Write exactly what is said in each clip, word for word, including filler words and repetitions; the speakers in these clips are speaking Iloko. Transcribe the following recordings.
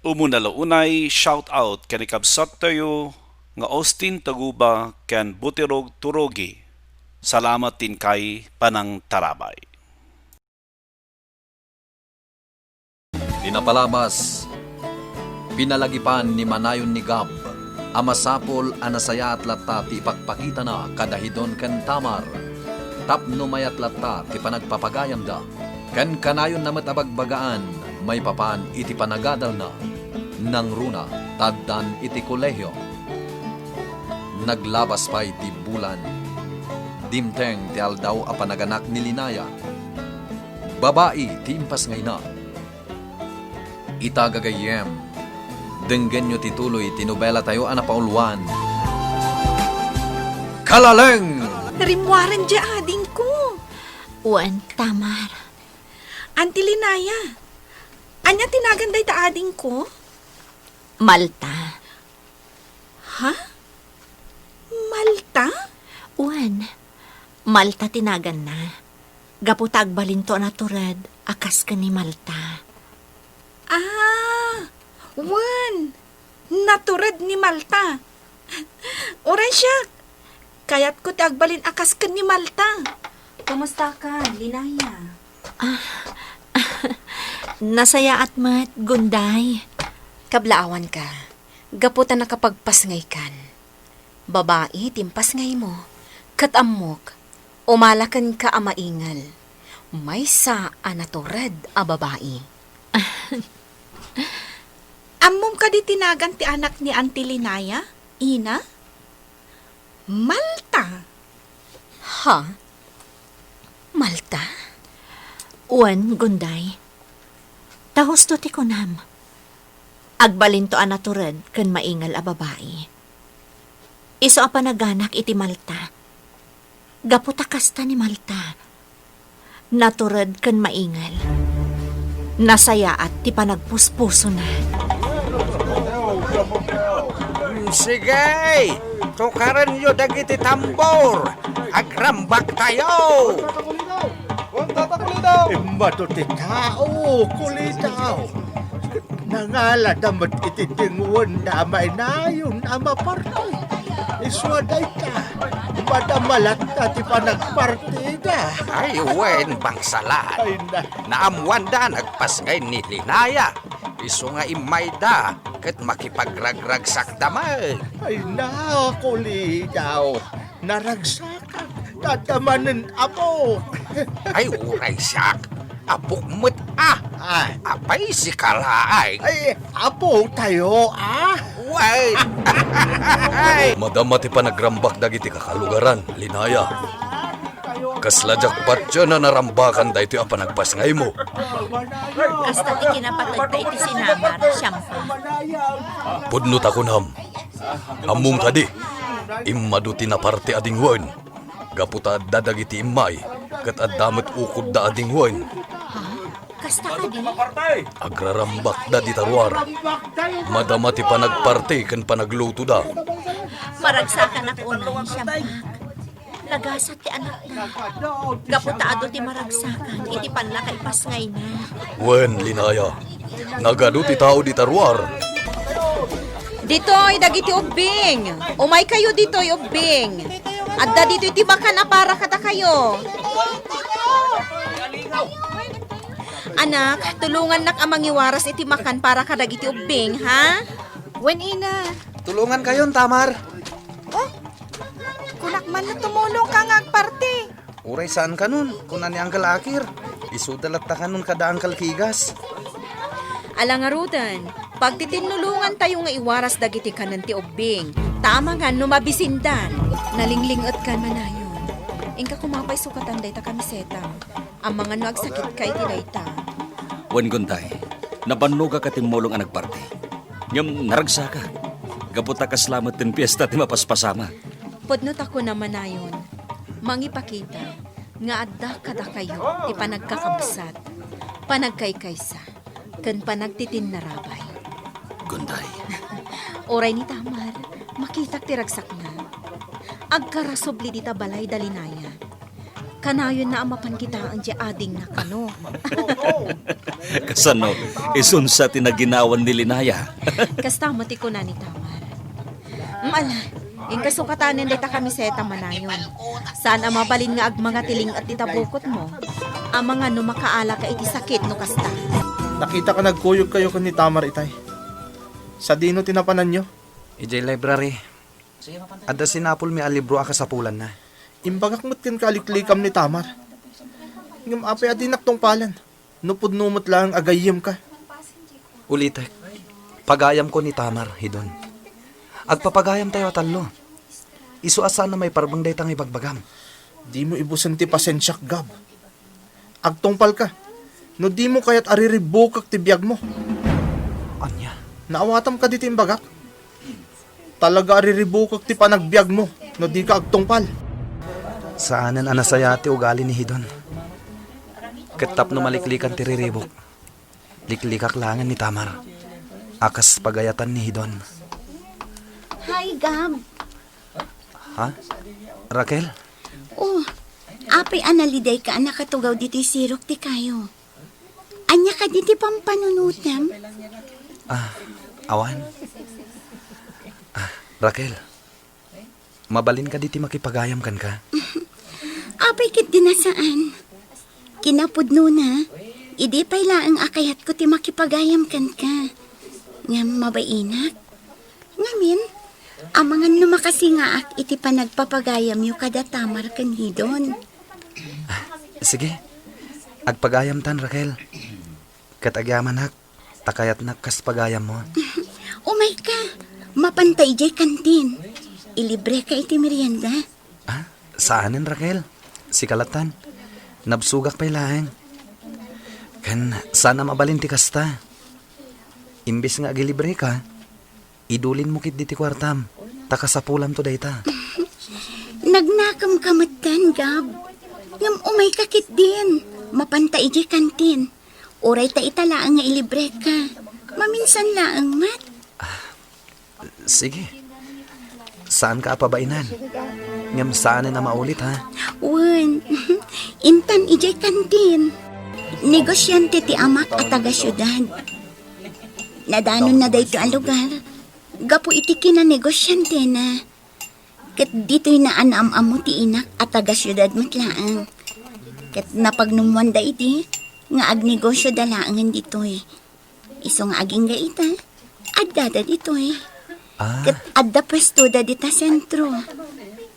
Umuna la unay, shout out ken ikabsattayo nga Austin Taguba ken Butirog Turogi. Salamat ti inkay panangtarabay. Pinapalabas, pinalagipan ni Manayon ni Gab a masapul a nasayaat latta ti ipakpakitana kadahidon ken Tamar tapno mayat latta ti panagpapagayamda. Ken kanayonna met a bagbagaan maipapan iti panagadalna, nangruna ta addan iti kolehio. Naglabas pay ti bulan. Dimteng ti aldaw a panaganak ni Linaya. Babai ti impasngayna. Ita gagayyem, denggenyo ti tuloy ti nobelatayo a napauluan, Kalaleng! Rimmuaren diay adingko. Wen, Tamar. Anti Linaya, ania ti nagan dayta adingko? Malta. Ha? Malta? Wen, Malta ti naganna. Gapu ta agbalinto a natured a kas ken ni Malta. Ah, wen, natured ni Malta. Uray siak, kayatko ti agbalin a kas ken ni Malta. Kumusta ka, Linaya? Ah, nasayaat met, Gunday. Kablaawanka, gapu ta nakapagpasngaykan. Babai ti impasngaymo, ket ammok, umala kenka a maingal. Maysa a natured a babai. Ammom kadi ti nagan ti anak ni Auntie Linaya, Ina? Malta. Ha? Malta? Wen, Gunday. Ta husto ti kunam. Agbalinto a natured ken maingal a babai. Isu a panaganak iti Malta. Gapu ta kasta ni Malta, natured ken maingal. Nasayaat ti panagpuspusona. Sige, tukarenyo dagiti tambor. Agrambaktayo. Immato ti tao, Kulitaw. Nangalada met iti dingwenda a mainayon a maparti. Isu a dayta, madama latta ti panagpartida. Ay, wen, bangsalan. Ay, na. Naammoanda a nagpasngay ni Linaya. Isu nga immayda, ket makipagragragsakda met. Ay, na, Kulitaw. Naragsakak, dadamanen apok. Ay, uray siak. Apok met a. Ah. Apay, sika laeng? Ay, apotayo, ah. Wen. Madama ti panagrambak dagiti kakalugaran, Linaya. Kasla diak patien a narambakan daytoy a panagpasngaymo. Kasta ti kinapateg ta iti sinamar, siampa. Pudno ta kunam. Ammom kadi, immadu ti naparti a dingwen. Gapu ta adda dagiti immay, ket adda met ukodda a dingwen. Ha? Kasta kadi? Agrarambakda dita ruar. Madama ti panagparti ken panaglutoda. Maragsakanak unay, siampak. Nagasat ti anakna. Gapu ta adu ti maragsakan iti pannakaipasngayna. Wen, Linaya. Nagadu ti tao dita ruar. Ditoy, dagiti ubbing. Umaykayo ditoy, ubbing. Adda ditoy ti makan a para kadakayo. Anak, tulongannak a mangiwaras iti makan para kadagiti ubbing, ha? Wen, ina. Tulongankayon, Tamar. Oh, kunak man no tumulongka nga agparti. Uray saan kanon, kuna ni Uncle Akir. Isuda latta kanon kada Uncle Kigas. Ala ngaruden, pagtitinnulongantayo nga iwaras dagiti kanen ti ubbing, ta amangan no mabisindan. Nalingling-etkan, manayon. Inka koma pay sukatan dayta kamiseta. Amangan no agsakitka iti dayta. Wen, Gunday, nabannogak a timmulong a nagparti. Ngem naragsakak, gapu ta kasla met ti fiesta ti mapaspasamak. Pudno ta kunam, manayon, mangipakita nga adda kadakayo ti panagkakabsat, panagkaykaysa, ken panagtitinnarabay. Gunday. Uray ni Tamar, makitak ti ragsakna. Agkarasubli dita balay da Linaya. Kanayon na a mapan kitaen diay adingna kano. Kasano, isunsa ti naginawan ni Linaya? Kasta met ti kuna ni Tamar. Mm, ala, inkasukatanen dayta kamiseta manayon. Saan a mabalin nga agmangatiling-et dita bukotmo. Amangan no makaalaka iti sakit no kasta. Nakitaka nagkuyogkayo ken ni Tamar itay. Sadino ti napananyo? Idiay library. Adda sinapulmi a libro a kasapulanna. Imbagak met kenka a liklikam ni Tamar. Ngem apay a dinak tungpalen? No pudno met laeng a gayyemka. Ulitek, pagayamko ni Tamar, Hidon. Agpapagayamtayo a tallo. Isu a saan a maiparbeng dayta nga ibagbagam. Dimo ibusen ti pasensiak, Gab. Agtungpalka. No dimo kayat a riribukek ti biagmo. Ania? Naawatam kadi ti imbagak? Talaga a riribukek ti panagbiagmo no dika agtungpal. Saanen a nasayaat ti ugali ni Hidon. Ket tapno maliklikan ti riribuk, liklikak laengen ni Tamar a kas pagayatan ni Hidon. Hi, Gab. Ha? Raquel? Oh, apay a nalidayka a nakatugaw ditoy sirok ti kayo? Ania kadi ti pampanunotem? Ah, awan. Ah, Raquel, mabalin kadi ti makipagayam kenka? Apay ketdi a saan? Kinapudnona, idi pay laeng a kayatko ti makipagayam kenka. Ngem mabainak. Ngamin, amangan no makasingaak iti panagpapagayamyo kada Tamar ken Hidon. Ah, sige. Agpagayamtan, Raquel. Ket agyamanak, ta kayatnak kas pagayammo. Umayka, mapanta idiay kantin. Ilibreka iti merienda. Ah, saanen, Raquel. Sika lattan. Nabsogak pay laeng. Ken saan a mabalin ti kasta. Imbes nga agilibreka, idulinmo ketdi ti kuartam, ta kasapulamto dayta. Nagnakemka metten, Gab. Ngem umayka ketdin. Mapanta idiay kantin. Uray ta ita laeng nga ilibreka. Maminsan laeng met. Sige. Saanka a pabainan. Ngem saanen a maulit, ha? Wen, intan idiay kantin. Negosiante ti amak a taga-siudad. Nadanonna daytoy a lugar gapu iti kinanegosiantena. Ket ditoyna a naam-ammo ti inak a taga-siudad met laeng. Ket napagnumoanda idi nga agnegosioda laengen ditoy. Isu nga agingga ita, addada ditoy. Ah. Ket adda puestoda dita sentro.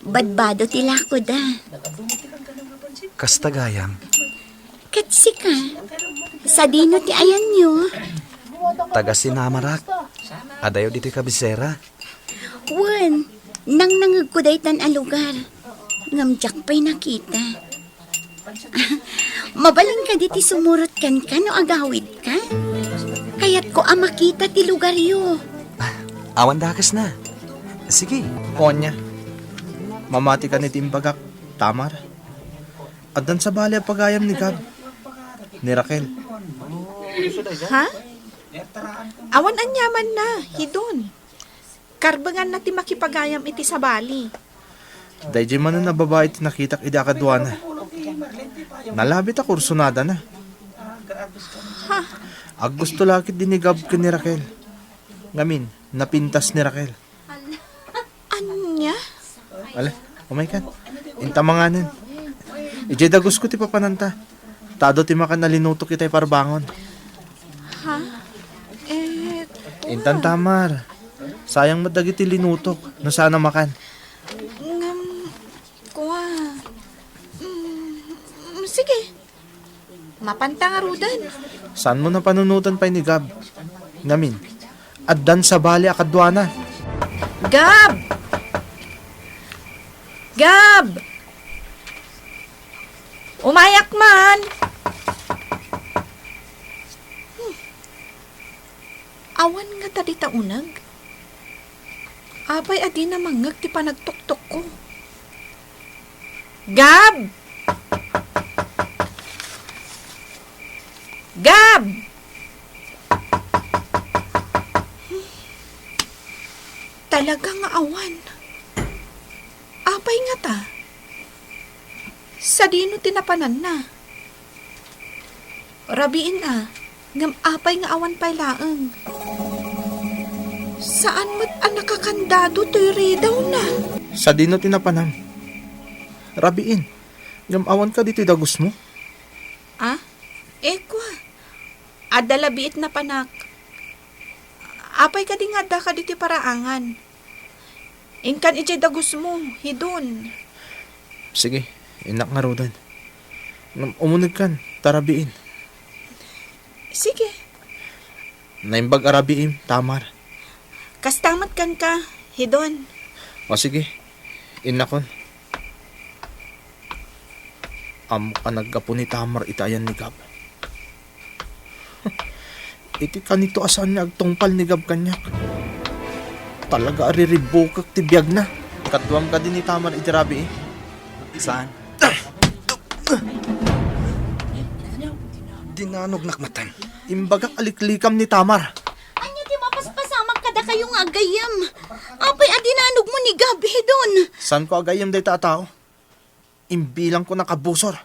Badbado ti lakoda. Kasta gayam. Ket sika, sadino ti ayanyo? Taga-Sinamarak. Adayo ditoy kabisera. Wen, nangnangegko daytan a lugar. Ngem diak pay nakita. Mabalin kadi ti sumurot kenka no agawidka? Kayatko a makita ti lugaryo. Ah, awan dakesna. Sige. O ania, mamati kadi ti imbagak, Tamar? Addan sabali a pagayam ni Gab, ni Raquel. Ha? Awan aniamanna, Hidon. Karbenganna ti makipagayam iti sabali. Daydiay manen a babai ti nakitak idi akaduana. Nalabit a kursunadana. Ha? Aggusto la ketdi ni Gab ken ni Raquel. Ngamin, napintas ni Raquel. Ania? Ala, umaykan. Inta manganen. Idiay dagusko ti papananta. Ta adu ti makan a linutok itay parbangon. Ha? Eh, Intan Tamar. Sayang met dagiti linutok no saan a makan. Ngem, kua. Mm, sige. Mapanta ngaruden. Saanmo napanunotan pay ni Gab? Ngamin, addan sabali a kaduana. Gab! Gab! Umayak man! Hmm. Awan ngata dita uneg? Apay a dina mangngeg ti panagtuktokko? Gab! Gab! Talaga nga awan. Apay ngata? Sadino ti napananna? Rabiin a, ngem apay nga awan pay laeng? Saan met a nakakandado toy ridawna? Sadino ti napanam? Rabiin, ngem awan kadi toy dagusmo? Ah? Ekwa. Adda labiit napanak. Apay kadi nga adda kadi ti paraangan? Inkan idiay dagusmo, Hidon. Sige, innak ngaruden. Ngem umunegkan, ta rabiin. Sige. Naimbag a rabiim, Tamar. Kasta met kenka, Hidon. O sige, innakon. Ammok a naggapu ni Tamar iti ayan ni Gab. Iti kanito a saan nga agtungpal ni Gab kaniak. Talaga a riribbukek ti biagna. Kaduam kadi ni Tamar iti rabii? Saan? Dinanognak metten. Imbagak a liklikam ni Tamar. Ania ti mapaspasamak kadakayo nga aggayyem? Apay a dinanogmo ni Gab, Hidon? Saanko a gayyem dayta a tao? Imbilangko nakabusor.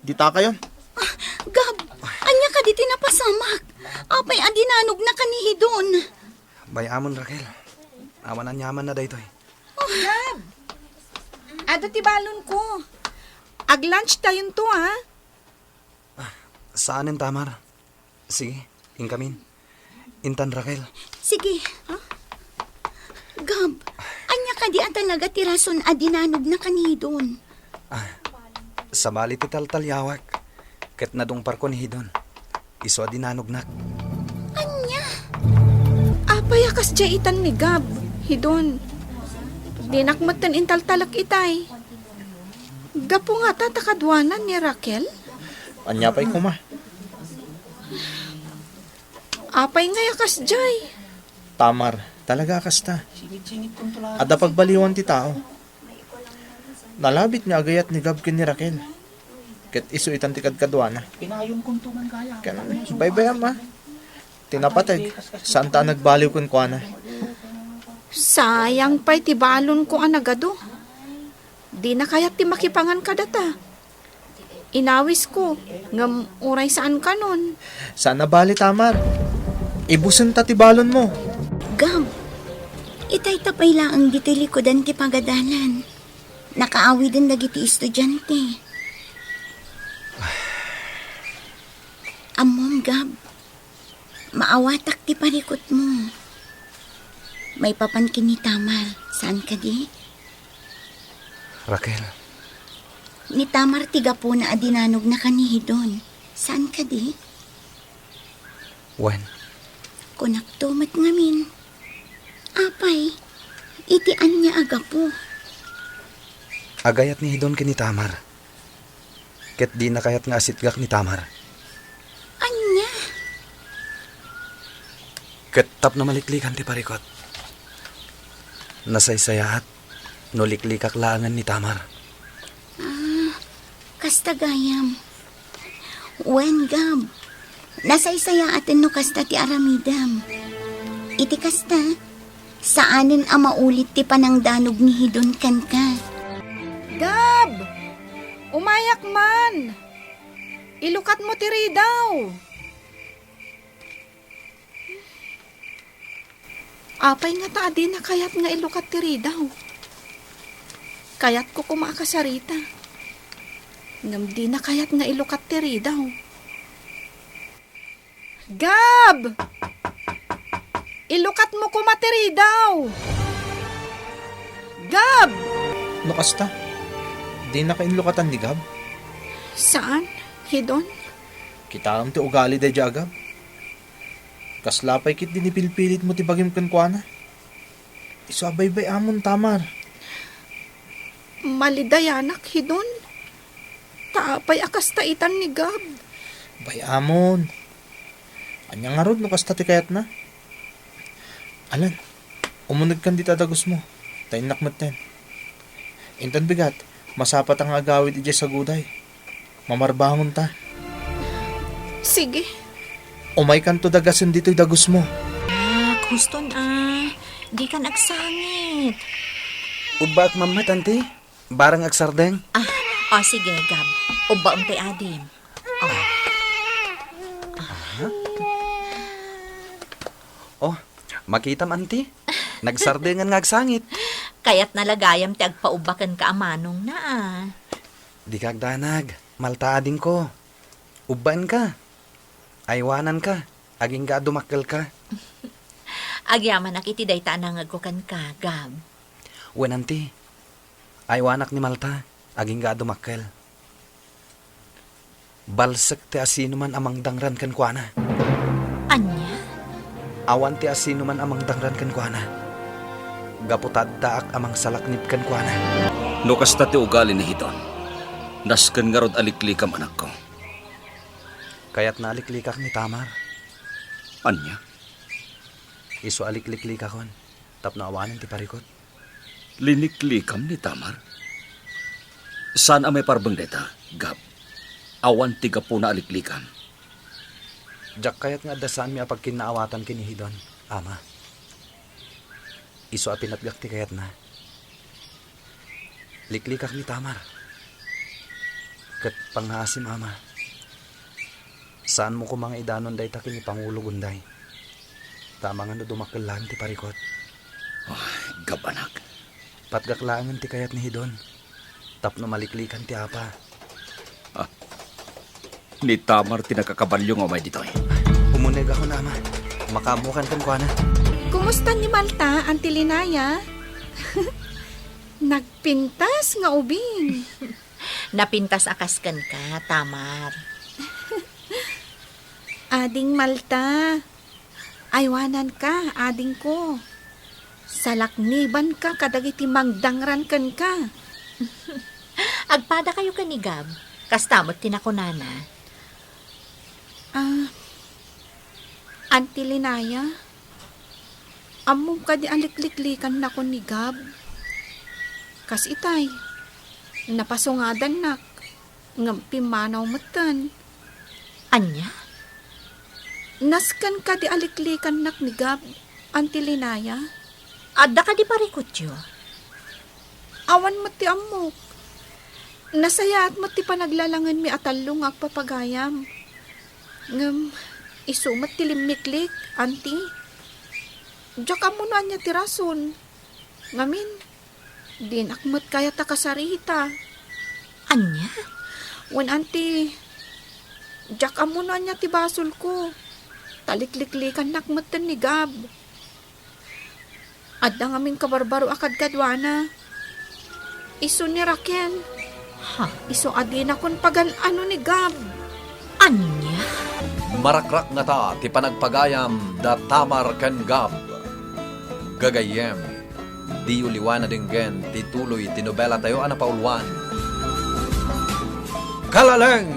Ditakayon. Ah, Gab, ania kadi ti napasamak? Apay a dinanogna ken ni Hidon? Bay-amon, Raquel. Awan aniamanna daytoy. Gab! Adu ti balonko. Ag-lunch tayonto, ha? Ah, saanen, Tamar. Sige, inkamin. Intan, Raquel. Sige. Ha? Gab, ania kadi a talaga ti rason a dinanogna ken ni Hidon? Ah, sabali ti taltaliawek, ket nadungparko ni Hidon. Isu a dinanognak. Ania? Apay a kasdiay itan ni Gab, Hidon? Dinak metten intaltalek itay. Gapu ngata ta kaduanan ni Raquel? Ania pay koma? Apay ngay a kasdiay? Tamar, talaga a kasta. Adda pagbaliwan ti tao. Nalabit nga agayat ni Gab ken ni Raquel. Ket isu itan ti kadkaduana. Ken baybay-am a. Ti napateg, saanta a nagbaliw kenkuana. Sayang pay ti balonko a nagadu. Dina kayat ti makipangan kadata. Inawisko, ngem uray saan kanon. Saan a bali, Tamar. Ibusenta ti balonmo. Gab, itayta pay laeng ditoy likudan ti pagadalan. Nakaawiden dagiti estudiante. Ammom, Gab, maawatak ti parikutmo. Maipapan ken ni Tamar, saan kadi? Raquel. Ni Tamar ti gapuna a dinanogna ken ni Hidon, saan kadi? Wen. Kunakto met ngamin. Apay, iti ania a gapu? Agayat ni Hidon ken ni Tamar. Ket dina kayat nga asitgak ni Tamar. Ania? Ket tapno maliklikan ti parikut. Nasaysayaat no liklikak laengen ni Tamar. Ah, kasta gayam. Wen, Gab, nasaysayaaten no kasta ti aramidem. Iti kasta, saanen a maulit ti panangdanog ni Hidon kenka. Gab! Umayak man! Ilukatmo ti ridaw! Apay ngata a dina kayat nga ilukat ti ridaw? Kayatko koma a kasarita. Ngem dina kayat nga ilukat ti ridaw. Gab! Ilukatmo koma ti ridaw! Gab! No kasta, dinaka inlukatan ni Gab? Saan, Hidon. Kitaem ti ugali daydiay a Gab. Kasla pay ketdi ni pilpilitmo ti bagim kenkuana. Isu a baybay-amon, Tamar. Malidayanak, Hidon. Ta apay a kasta itan ni Gab? Bay-amon. Ania ngarud no kasta ti kayatna? Alan, umunegkan dita dagusmo, ta innak metten. Inton bigat, masapata nga agawid idiay saguday. Mamarbangonta. Sige. Umaykanto da gasen ditoy dagusmo. Nak, huston a. Dikan agsangit. Ubbaak mammet, anti. Barang agsardeng. Ah, O, sige, Gab. Ubbaem ti adim. O. Oh, makitam, anti? Nagsardengen nga agsangit. Kayatna la gayam ti agpaubba kenka a manongna, a. Dika agdanag, Malta, adingko. Ubbaenka. Aywananka, agingga a dumakkelka. Agyamanak iti dayta a nangegko kenka, Gab. Wen, anti, aywanak ni Malta, agingga a dumakkel. Balsek ti asinoman a mangdangran kenkuana. Ania? Awan ti asinoman a mangdangran kenkuana. Gapu ta addaak a mangsalaknib kenkuana. No kasta ti ugali ni Hidon, nasken ngarud a liklikam, anakko. Kayatna a liklikak ni Tamar. Ania? Isu a likliklikakon tapno awanen ti parikut. Liniklikam ni Tamar? Saan a maiparbeng dayta, Gab. Awan ti gapuna a liklikam. Diak kayat nga adda saanmi a pagkinnaawatan ken ni Hidon, Ama. Isu a pinatgak ti kayatna. Liklikak ni Tamar. Ket pangngaasim, Ama. Saanmo koma nga idanon dayta ken ni Pangulo Gunday. Ta amangan no dumakkel laeng ti parikut. Oh, Gab, anak. Patgak laengen ti kayat ni Hidon tapno maliklikan ti apa. Ah, ni Tamar ti nakakabalio nga umay ditoy. Umunegakon, Ama. Makaammokan kenkuana. Kumusta ni Malta, Anti Linaya? Nagpintas nga ubing. Napintas a kas kenka, Tamar. Ading Malta, aywananka, adingko. Salaknibanka kadagiti mangdangran kenka. Agpadakayo ken ni Gab, kasta met ti nakunana. Ah, Anti Linaya, ammom kadi a likliklikanak ken ni Gab? Kas itay, napasungadannak, ngem pimmanaw metten. Ania? Nasken kadi a liklikannak ni Gab, Anti Linaya? Adda kadi parikutyo? Awan met ti ammok. Nasayaat met ti panaglalangenmi a tallo nga agpapagayam. Ngem isu met ti limmiklik, Anti. Diak ammo no ania ti rason. Ngamin, dinak met kayat a kasarita. Ania? Wen, Anti, diak ammo no ania ti basolko. Ta likliklikannak metten ni Gab. Adda ngamin kabarbaro a kadkaduana. Isu ni Raquel. Ha? Isu a dinakon pagan-ano ni Gab. Ania? Marakrak ngata ti panagpagayam da Tamar ken Gab. Gagayyem, diyo liwa nadenggen ti tuloy ti nobelatayo a napauluan. Kalaleng!